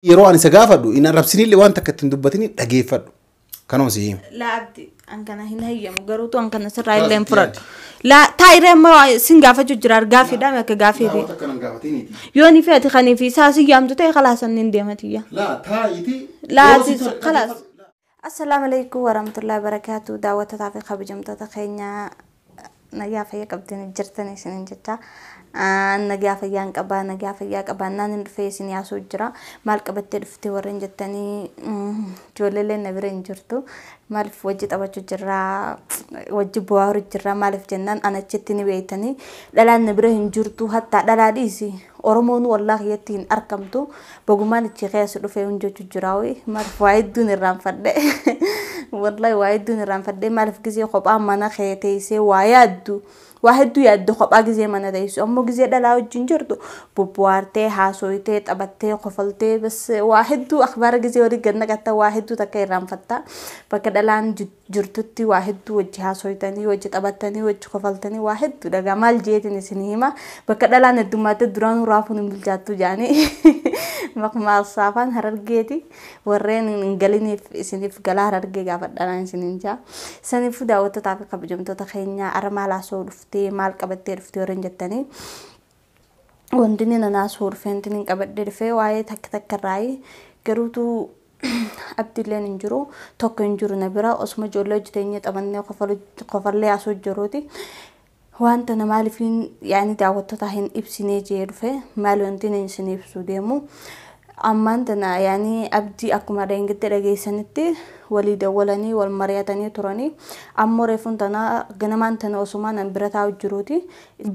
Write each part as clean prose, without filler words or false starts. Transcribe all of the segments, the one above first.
Yeroo ani isa gaafadhu hin arrabsinillee, waan takka ittiin dubbatini dhageeffadhu. Kanuma si hima. Laa Abdi, an kana hin hayyamu, garuutu an kana sirraa illee hin fudhadhu. Laa taa'iree amma sin gaafachuu jira, gaafiidha akka gaafiiti. Takka nan gaafatiniiti. Yoo ni feeti kanii fi isaa si yaamtu ta'e khalaas hin deematiyya. Laa taa'iiti. Laa khalaas. Assalaamu alaikum warahmatullahi wabarakaatu. Daawwattootaa fi kabajamtoota keenya, nagaa fayyaa qabdanii jirtan isinin jecha. Nagaa fayyaan qabaa, nagaa fayyaa qabaannaan hin dhufee isin yaasuu jira. Maal qabattee dhuftee warreen jettanii, ijoolleeleen na bira hin jirtu. Maaliif wajji taphachuu jirra, wajji bu'aa jirra. Maaliif jennaan anachitti ni beektanii, dhalaan na bira hin jirtu. Hattaa dhalaa dhiisi, Oromoon wallaahi itti hin argamtu. Bogumaan ichi keessa dhufee hin jechuu jira. Maaliif waa hedduun irraanfadhe, wallaahi waa hedduun irraanfadhe. Maaliif gisee kophaa mana kee teessee waa yaaddu, waa hedduu yaaddu kophaa gisee mana teessu. Ammoo gisee dhalaa wajjin jirtu bobbohaartee, haasoyitee, taphattee, kofaltee, bas waa hedduu akhbaara gisee walii gad naqatta, waa hedduu takka irraanfatta. Bakka dhalaan jirtutti waa hedduu wajji haasoyitanii, wajji taphattanii, wajji kofaltanii, waa hedduu dhagaa. Maal jeetin isin hima, bakka dhalaan heddummaatti duraanuu raafuun hin bilchaattu jaanii maqmaaqsa afaan Harargeeti. Warreen hin galiniif isiniif galaa, Harargee gaafadhaan isinin jaa. Saniifuu daawwattootaa fi kabajamtoota keenya, ara maal haasoo dhuftee, maal qabattee dhuftee warreen jettanii, wanti inni nanaasuu dhufe, wanti inni qabadhee dhufe waa'ee takka takka irraayi. Garuutu Abdiilleen hin jiru, tokko hin jiru na bira. Osuma ijoollee hojjeteenyee taphannee kofallee haasoo jiruuti. Wanta na maaliifin yaani daawwattoota hin ibsinee jee dhufe. Maali wanti inni isin ibsuu deemu? Ammaan tana yaani Abdii akkuma dheengitti dhageessanitti walii dawwalanii wal mari'atanii turanii. Ammoo reefuun tana ganamaan tana osuma nan bira taa'u jiruuti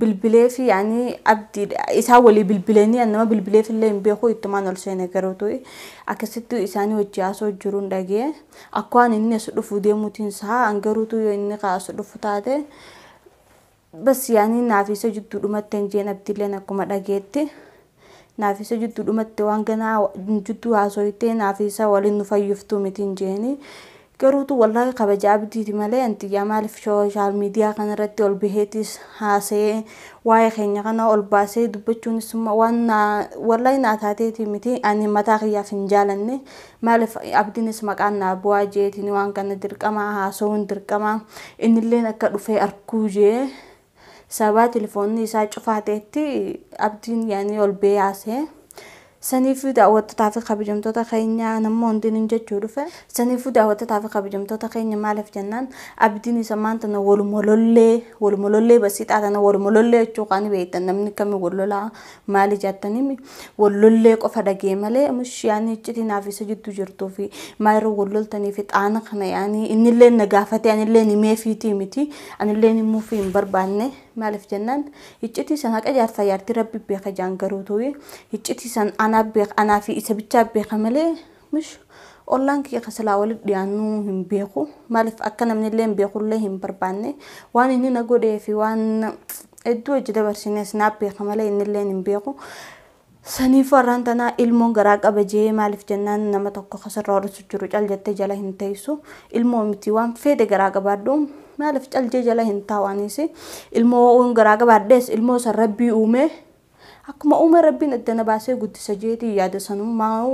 bilbilee fi yaani Abdii isaa walii bilbilanii, nama bilbileef illee hin beeku, ittumaan ol seene. Garuutu akkasitti isaanii wajji haasoo jiruun dhagee akka waan inni as dhufu deemuutiin isaa. Garuutu yoo inni as dhufu taate bas yaani naaf isa jidduu dhumatti hin jeen. Abdiilleen akkuma dhageetti naaf isa jidduu dhumatti waan ganaa jidduu haasoyitee naaf isa waliin nu fayyiftuu miti hin jeeni. Garuutu wallaahi kabaja Abdiiti malee antiyyaa maaliif social media kanarratti ol baheetis haasa'ee waa'ee keenya kana ol baasee dubbachuunis waan wallaahi naa taateeti miti. Ani mataa kiyyaaf hin jaalanne. Maaliif Abdiinis maqaan naa bu'aa jeetiin waan kana dirqamaa haasa'uun dirqamaa, innilleen akka dhufee arkuu jee sababa telefoonni isaa cufaa ta'etti Abdiin yaani ol bahee haasa'e. Saniifuu daawwattootaa fi kabajamtoota keenya, namni hundi jechuu dhufe. Saniifuu daawwattootaa fi kabajamtoota keenya, maaliif jennaan Abdiin isa maanta waluma lollee, waluma lollee basiixaa tana waluma lollee jechuu kan beektan, namni kamii wal lolaa maali jettanii wal lollee qofa dhagee malee mush yaani iccitii naaf isa jidduu jirtuu fi maayiroo wal loltanii fi xaana kana yaani innillee na gaafate, anillee himeefiitii miti, anillee himuufii hin barbaanne. Maaliif jennaan iccitii san haqa jaarsaa jaartii rabbi beeka jaan. Garuutu iccitii san anaa beeka, anaa fi isa bichaa beeka malee mush ollaan kiyya kasilaa walitti dhiyaannuu hin beeku. Maaliif akka namni illee hin beekullee hin barbaanne. Waan inni na godhee fi waan hedduu hojii dabarsines naaf beeka malee inni illee hin beeku. Saniif warraan tanaa ilmoon garaa qaba jee. Maaliif jennaan nama tokko kasirra horsu jiru cal jettee jala hin teessu. Ilmoo miti, waan fedhe garaa qabaadhu, maaliif caljee jala hin taa'u? Anis ilmoo garaa qabaadhees ilmoo san rabbii uume, akkuma uume rabbiin addana baasee guddisa jeetii yaada. Sanummaa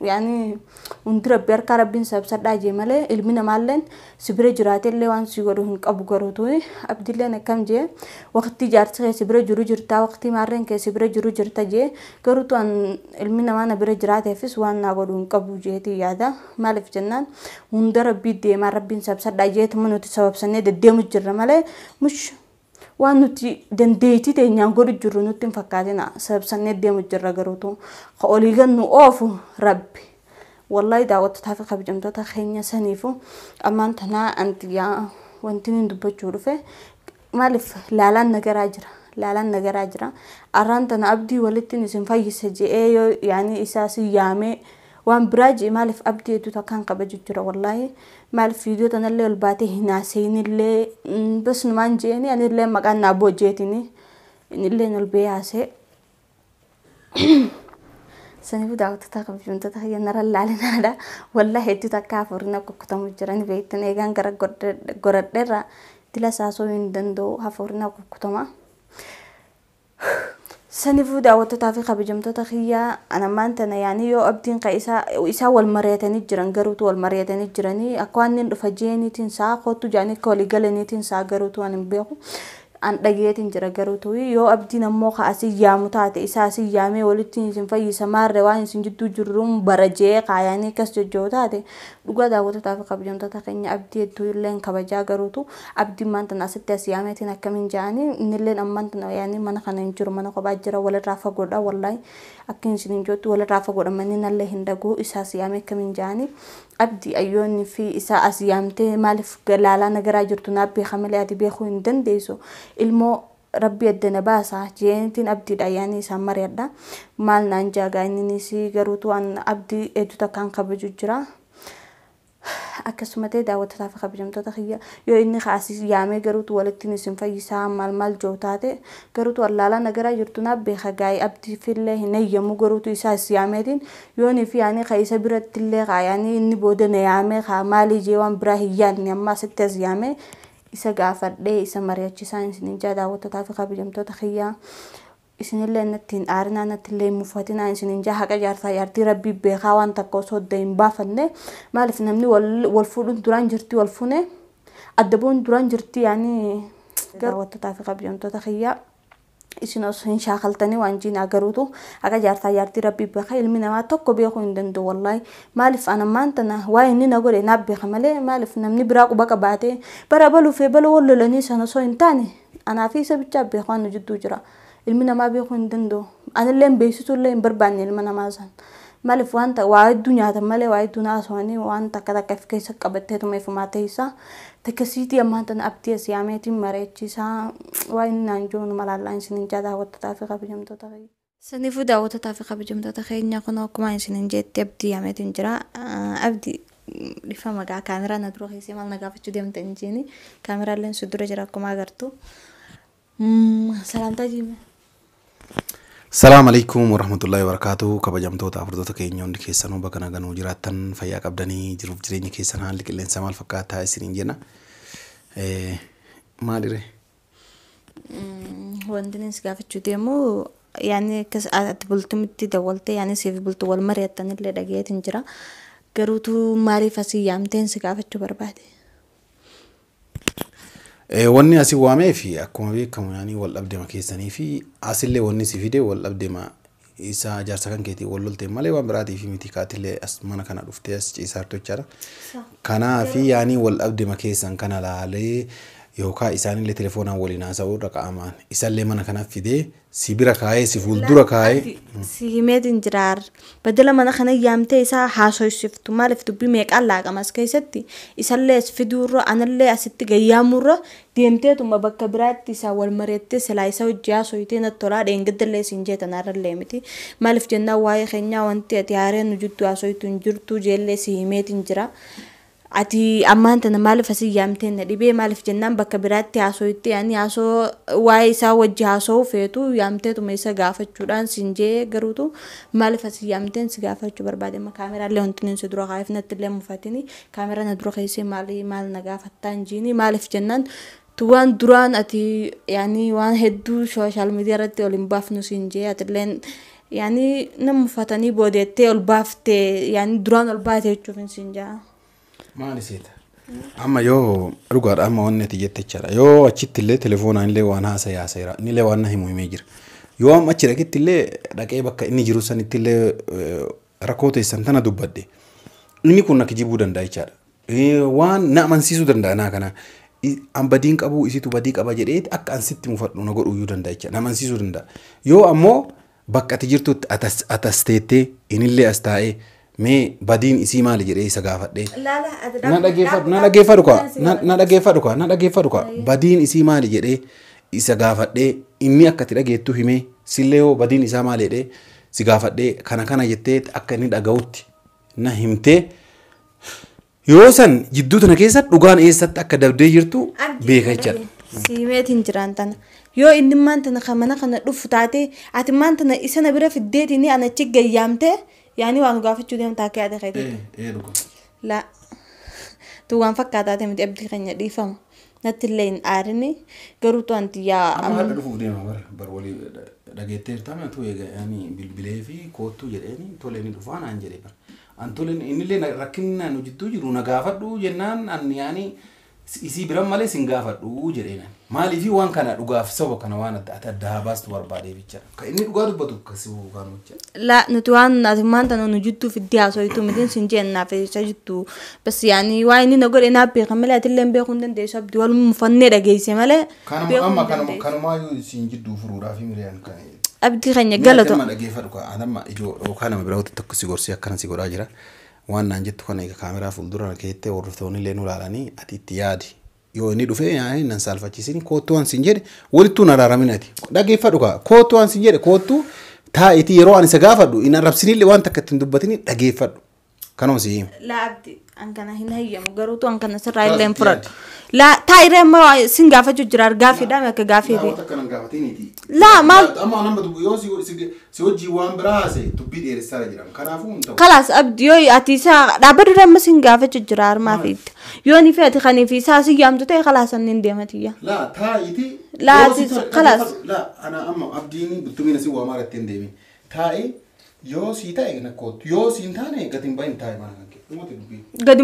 yaani hundi rabbi harkaa rabbiin sabsadhaa jee malee ilmi namaalleen si bira jiraateellee waan si godhu hin qabu. Garuutu Abdiilleen akkam jee, waqtii jaarsi kee si bira jiru jirta, waqtii maarreen kee si bira jiru jirta jee. Garuutu an ilmi namaa na bira jiraateefis waan naa godhu hin qabu jeetii yaada. Maaliif jennaan hunda rabbii deemaa rabbiin sabsadhaa jeetuma nuti sababsannee deddeemu jirra malee mush waan nuti dandeettii teenyaan godhu jirru nutti hin fakkaatina. Sababsannee deemu jirra, garuutu ka olii gannu oofu rabbi. Wallahi daawwattootaa fi kabajamtoota keenya, saniifu ammaan tanaa anti yaa wanti inni dubbachuu dhufe, maaliif laalaan nagaraa jira, laalaan nagaraa jira. Arraan tana Abdii walitti isin fayyisa je'ee yoo yaani isaa si yaamee waan biraa jee, maaliif Abdii hedduu takkaan kabaju jira wallaahi. Maaliif viidiyoo tanallee ol baatee hin haasa'inillee bas numaan jeeni, anillee maqaan naa boojjeetini innillee ol ba'ee haasa'e. Saniifuu daawwattoota kabajamtoota kiyya, nara laalinaadha. Wallaahi hedduu takka hafuurri kukkutamu jiran beektan, eegaan gara goradheerra dila saasoo hin danda'u, hafuurri kukkutama. Saniifuu daawwattootaa fi kabajamtoota kiyyaa, anammaan tana yaani yoo abdiin ka isaa wal mari'atanii jiran, garuutu wal mari'atanii jiranii akka waan inni dhufa jeeniitiin isaa kootu jaanii akka walii galaniitiin isaa, garuutu waan hin beeku an dhageetiin jira. Garuutu yoo abdiin ammoo ka asii yaamu taate, isaa asii yaamee walitti isin fayyisa maarre waan isin jidduu jirruun bara jee kaayanii akkas jojjoo taate, dhugaa daawwattootaa fi kabajamtoota keenya, abdii hedduu illee kabajaa. Garuutu abdiin maanta asitti as yaameetiin akkamiin jedhanii, innilleen ammaan tana yaanii mana kana hin jiru, mana kophaa jira, walirraa fagoodha. Wallaahi akka isin hin jirtu walirraa fagoodha, manni nallee hin dhaguu. Isaas yaamee akkamiin jedhanii, abdii ayyoonni fi isaa as yaamtee maaliif laalaa nagaraa jirtu naaf beeka malee ati beekuu hin dandeessu, ilmoo rabbi addana baasa jeenitiin abdiidha yaanii isaan mari'adha. Maal naan jaagaa inninis, garuutu waan abdii hedduu takkaan kabaju jira. Akkasuma ta'e daawwattootaa fi kabajamtoota kiyya, yoo inni kaasii yaamee garuutu walitti isin fayyisaa maal maal jiru taate, garuutu wallaalaa nagaraa jirtu naaf beeka gaa'ee abdiifillee hin eeyyamu. Garuutu isaas yaameetiin yoonii fi yaanii ka isa biratti illee kaayaanii inni booda na yaamee kaa maalii jee waan biraa hin yaadne, amma asitti as yaamee isa gaafadhee isa mari'achisaan isin jaa. Daawwattootaa fi kabajamtoota kiyyaa, isinillee natti hin aarinaa, natti illee hin mufatinaa isinin jaa. Haqa jaarsaa jaartii rabbii beekaa, waan takka osoo adda hin baafanne. Maaliif namni wal fuudhuun duraan jirti, wal fuune adda bu'uun duraan jirti. Yaani daawwattootaa fi kabajamtoota kiyyaa, isin osoo hin shaakaltanii waan jiin agaruutu haqa jaarsaa jaartii rabbii beekaa, ilmi namaa tokko beekuu hin danda'u wallaahi. Maaliif ana tana waa inni na godhe naaf beeka malee, maaliif namni biraa quba qabaatee bara baluu fi baluu wal lolanii sana osoo hin taane, anaa fi isa bichaa beeku waan nu jidduu jira. Ilmi namaa beekuu hin danda'u. Anillee beeksisuu illee hin barbaanne ilma namaa san. Maaliif wanta waa hedduu nyaatan malee waa hedduu naasawanii waan takka takka of keessa qabatteetuma ifumaa teessaa takkasiitii. Ammaan tana abdii as yaameetiin mari'achiisaa, waa inni naan jiru malaallaa isinin jaa, daawwattootaa fi kabajamtoota keenya. Saniifuu daawwattootaa fi kabajamtoota keenya, kun akkuma isinin jetti abdii yaameetiin jira. Abdii, dhifa maqaa kaameraa na dura keessee maal na gaafachuu deemta hin jeeni, kaameraaleen si dura jira akkuma agartu. Salaamtaa jiime. Salaam alaikum warahmatullahi wabarakatuh. Kabajamtoota hordoftoota keenya hundi keessanuu, bakka naganuu jiraattan, fayyaa qabdanii, jiruuf jireenya keessan haalli qilleensa maal fakkaataa isiniin jenna. Maalire? Wanti inni si gaafachuu deemu, yaani akkas ati bultumitti dawwaltee yaani siif bultu wal mari'attanillee dhageetiin jira. Garuutu maaliif asii yaamteen si gaafachuu barbaade? Wanni asii waamee fi akkuma beekamu yaani wal dhabdeema keessanii fi asillee wanni si fide wal dhabdeema isaa jaarsa kan keetii wal lolteen malee waan biraatiif miti, kaatillee as mana kana dhuftee as ciisaa jirtu jechaadha. Kanaafi yaani wal dhabdeema keessan kana laalee yookaan isaanillee telefoonaan waliin haasa'uu irra qaamaan isallee mana kana fidee si bira kaayee si fuuldura kaayee. Si himeetiin jiraar. Badala mana kana yaamtee isaa haasoysiftu, maaliif dubbii meeqaan laaqama as keessatti, isallee as fiduurra anallee asitti gayyaamurra deemteetuma bakka biraatti isaa wal mari'attee silaa isa hojii haasoyitee natti tolaa. Dheengaddallee siin jeetan arrallee miti. Maaliif jennaan waa'ee keenyaa wanti ati haareen nu jidduu haasoytu hin jirtu jeellee si himeetiin jira. Ati ammaan tana maaliif asii yaamtee na dhibee? Maaliif jennaan bakka biraatti haasoyte, ani haasoo waa'ee isaa wajji haasa'uu feetu yaamteetuma isa gaafachuudhaan siin jee, garuutu maaliif asii yaamteen si gaafachuu barbaade. Amma kaameraallee wanti inni si dura kaa'eef natti illee mufatini, kaameraa na dura keessee maali maal na gaafattaa hin jiini. Maaliif jennaan tu waan duraan ati yaani waan hedduu sooshaal miidiyaa irratti ol hin baafnu siin jee, atilleen yaani nama mufatanii boodeettee ol baaftee, yaani duraan ol baate jechuuf hin siin jaa. Maali seeta? Amma yoo dhugaadha amma wanni ati jette jechaadha. Yoo achitti illee telefoonaan illee waan haasa'e haasa'eera. Inni illee waan na himu himee jira. Yoo amma achi dhaqetti illee dhaqee bakka inni jiru sanitti illee rakkoo teessan tana dubbadde. Inni kun na kijibuu danda'a jechaadha. Waan na amansiisuu danda'a naa kana. An badiin qabu, isitu badii qaba jedhee akka an sitti mufadhu na godhuu iyyuu danda'a jechaadha. Na amansiisuu danda'a. Yoo ammoo bakka ati jirtutti atas teettee inillee as taa'ee mee badiin isii maali jedhee isa gaafadhee. Na dhageeffadhu, na dhageeffadhu kaa, na dhageeffadhu kaa, na dhageeffadhu kaa. Badiin isii maali jedhee isa gaafadhee, inni akka ati dhageettu himee, sillee hoo badiin isaa maali jedhee si gaafadhee, kana kana jettee akka inni dhaga'utti na himtee, yoo san jidduu tana keessa dhugaan eessatti akka dabdee jirtu beeka jechaadha. Siimeetiin jiraan tana. Yoo inni maanta kana mana kana dhufu taate, ati maanta isa na bira fiddeetiin ana achi gayyaamtee yaani waan gaafachuu deemtaa akka yaada keetiitti. Ee, dhuga. La. Tu waan fakkaataate miti, abdii keenya, dhiifama. Natti illee hin aarini garuu anti yaa. Amma hadha dhufuuf deema bara bar walii dhageetteerta tu eega bilbilee fi koottuu jedheeni tolee ni dhufaa naan jedhe bara. An toleen innillee rakkinni nu jidduu jiru na gaafadhu jennaan an yaani isii biran malee sin gaafadhu jedheen. Maaliif waan kana dhugaaf saba kana waan adda adda haa baastu barbaadee jechaadha. Kan inni dhugaa dubbatu akkasii kan jechaadha. La nuti waan ati maanta nu jidduu fiddee haasoftu mitiin sin jennaaf isa jittu bas yaani waa inni na godhe naaf beeka malee ati illee beekuu hin dandeessu abdii wal mufannee dhageesse malee. Kanuma amma kanuma kanumaayyuu sin jidduu furuudhaaf miriyaan kan. Abdii keenya galata. Amma dhageeffadhu amma ijoo yookaan nama biraa tokko si gorsee akkana si godhaa jira. Waan naan jettu kana egaa kaameraa fuuldura keettee hordoftoonni illee nu ilaalanii ati itti yaadi. Yoo inni dhufee yaani nan saalfachiisin koottuu waan sin jedhe walittuu hin araaramin ati. Dhageeffadhu kaa koottuu waan sin jedhe koottuu taa'itii yeroo ani isa gaafadhu hin arrabsinillee waan takka ittiin dubbatini dhageeffadhu. Kanuma si hima. La abdi an kana hin hayyamu garuutu an kana sirraa illee hin fudhadhu. La taa'iree amma sin gaafachuu jira gaaffiidhaan akka gaaffiiti. Namoota akkana hin gaafatiniiti. La maal. Amma nama dubbu yoo si hojii waan biraa haase dubbii dheeressaa jiran kanaafuu hin ta'u. Kalaas abdi yoo ati isaa dhaabbatu amma sin gaafachuu jira harmaa fiitti. Yoo ni feeti kanii fi isaa si yaamtu ta'e kalaas inni hin deematiyya. La taa'itii. La ati kalaas. La ana amma abdiin bultumiin si waamaa irratti hin deemin. Taa'i yoo si ta'e na kootu yoo si hin taane gadi hin bahin taa'i mana kan kee. Dhumate dubbii. Gadi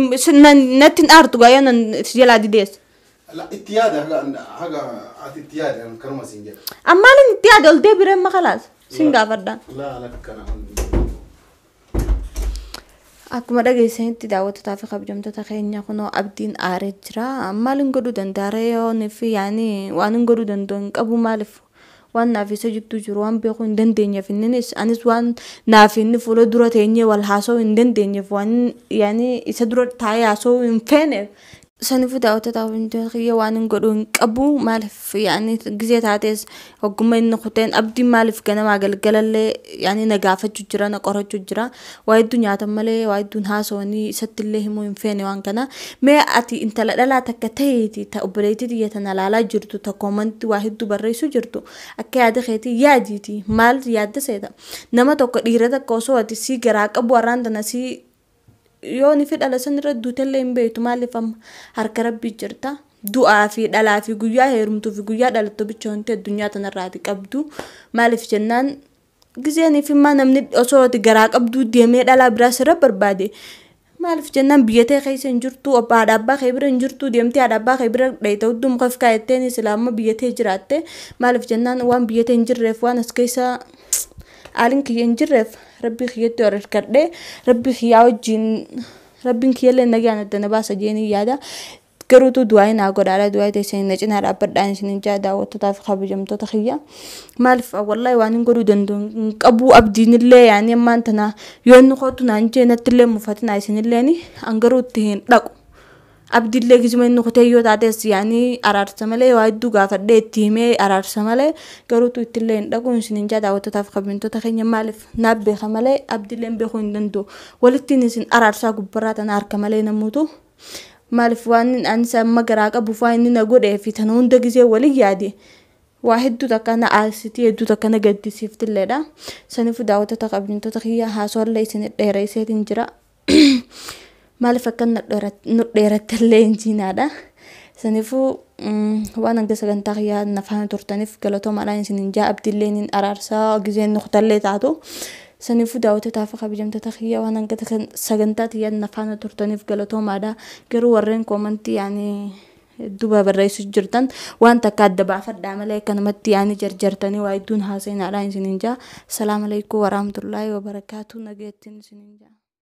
natti hin aartu gaa yoo nan si jalaa didees. La itti yaada haga ati itti yaada kanuma siin jedha. Ammaan itti yaada ol deebiree amma kalaas sin gaafadhaan. La lakkana. Akkuma dhageessanitti daawwattotaa fi kabajamtoota keenya kunoo abdiin aaree jira. Maal hin godhuu danda'a yoo fi yaani waan hin godhuu danda'u hin qabu maaliif waan naaf isa jidduu jiru waan beekuu hin dandeenyeef inninis anis waan naaf inni fuula dura teenyee wal haasa'uu hin dandeenyeef waan yaani isa dura taa'ee haasa'uu hin feeneef. Saniifuu daawwattoota kabajamtoota kiyya waan hin godhuu hin qabu maaliif yaani gizee taates hogguma inni kuteen abdiin maaliif ganamaa galgalallee yaani na gaafachuu jira na qorachuu jira waa hedduu nyaatan malee waa hedduun haasawanii isatti illee himuu hin feene waan kana mee ati intala dhalaa takka ta'eeti ta obboleettii xiyya tana laalaa jirtu ta koomantii waa hedduu barreessuu jirtu akka yaada keetii yaadiiti maal yaadda seeta nama tokko dhiira takka osoo ati sii garaa qabu warraan tana sii yoo ni fi dhala san irra duutellee hin beektu maaliif amma harka rabbii jirta du'aa fi dhalaa fi guyyaa heerumtuu fi guyyaa dhalattu bicha wanti addunyaa tanarraati qabdu maaliif jennaan gizeenii fi immaa namni osoo ati garaa qabduu deemee dhalaa biraa sirra barbaade maaliif jennaan biyya tee keessa hin jirtu haadha abbaa kee bira hin jirtu deemtee haadha abbaa kee bira dhayite hudduu muka of kaa'etteen silaa amma biyya tee jiraatte maaliif jennaan waan biyya tee hin jirreef waan as keessa haalin kiyya hin jirreef rabbii kiyyatti ol hirkadhee rabbii kiyyaa wajjin rabbiin kiyyallee nagaan adda na baasa jeenii yaada. Garuutu du'aa naa godhaadha du'aa teessanii na cinaa dhaabbadhaan isin jaa daawwattootaa fi kabajamtoota kiyya. Maaliif wallahi waan hin godhuu danda'u hin qabu abdiinillee yaani ammaan tana yoo inni kootu naan jee nattillee mufatinaa isinilleeni an garuu itti hin dhaqu. Abdiillee gizuma inni kutee yoo taates yaani araarsa malee waa hedduu gaafadhee itti himee araarsa malee garuutu ittillee hin dhaqu isin jaa daawwattootaa fi kabajamtoota keenya maaliif naaf beeka malee abdiilleen beekuu hin danda'u. Walittiin isin araarsaa gubbarraa tana harka malee namuutu maaliif waan anis amma garaa qabuuf waan inni na godhee fi tana hunda gizee walii yaade waa hedduu takka na aarsitii hedduu takka na gaddisiiftilleedha. Saniifuu daawwattoota kabajamtoota kiyya haasawallee isin dheeresseetiin jira. Maaliif akka nu dheerattellee hin jiinaadha. Saniifuu waan hanga sagantaa kiyyaa na faana turtaniif galatoomaadhaan isin hin jaa abdiillee hin araarsaa gizeen nu kutallee taatu. Saniifuu daawwattootaa fi kabajamtoota kiyya waan hanga sagantaa kiyyaa na faana turtaniif galatoomaadha. Garuu warreen koomantii yaani duuba barreessuu jirtan waan takka adda baafadhaa malee akkanumatti yaani jarjartanii waa hedduun haasa'inaadhaan isin hin jaa. Salaamu alaikum warahmatullaahi wabarakaatuh nageettiin isin hin jaa.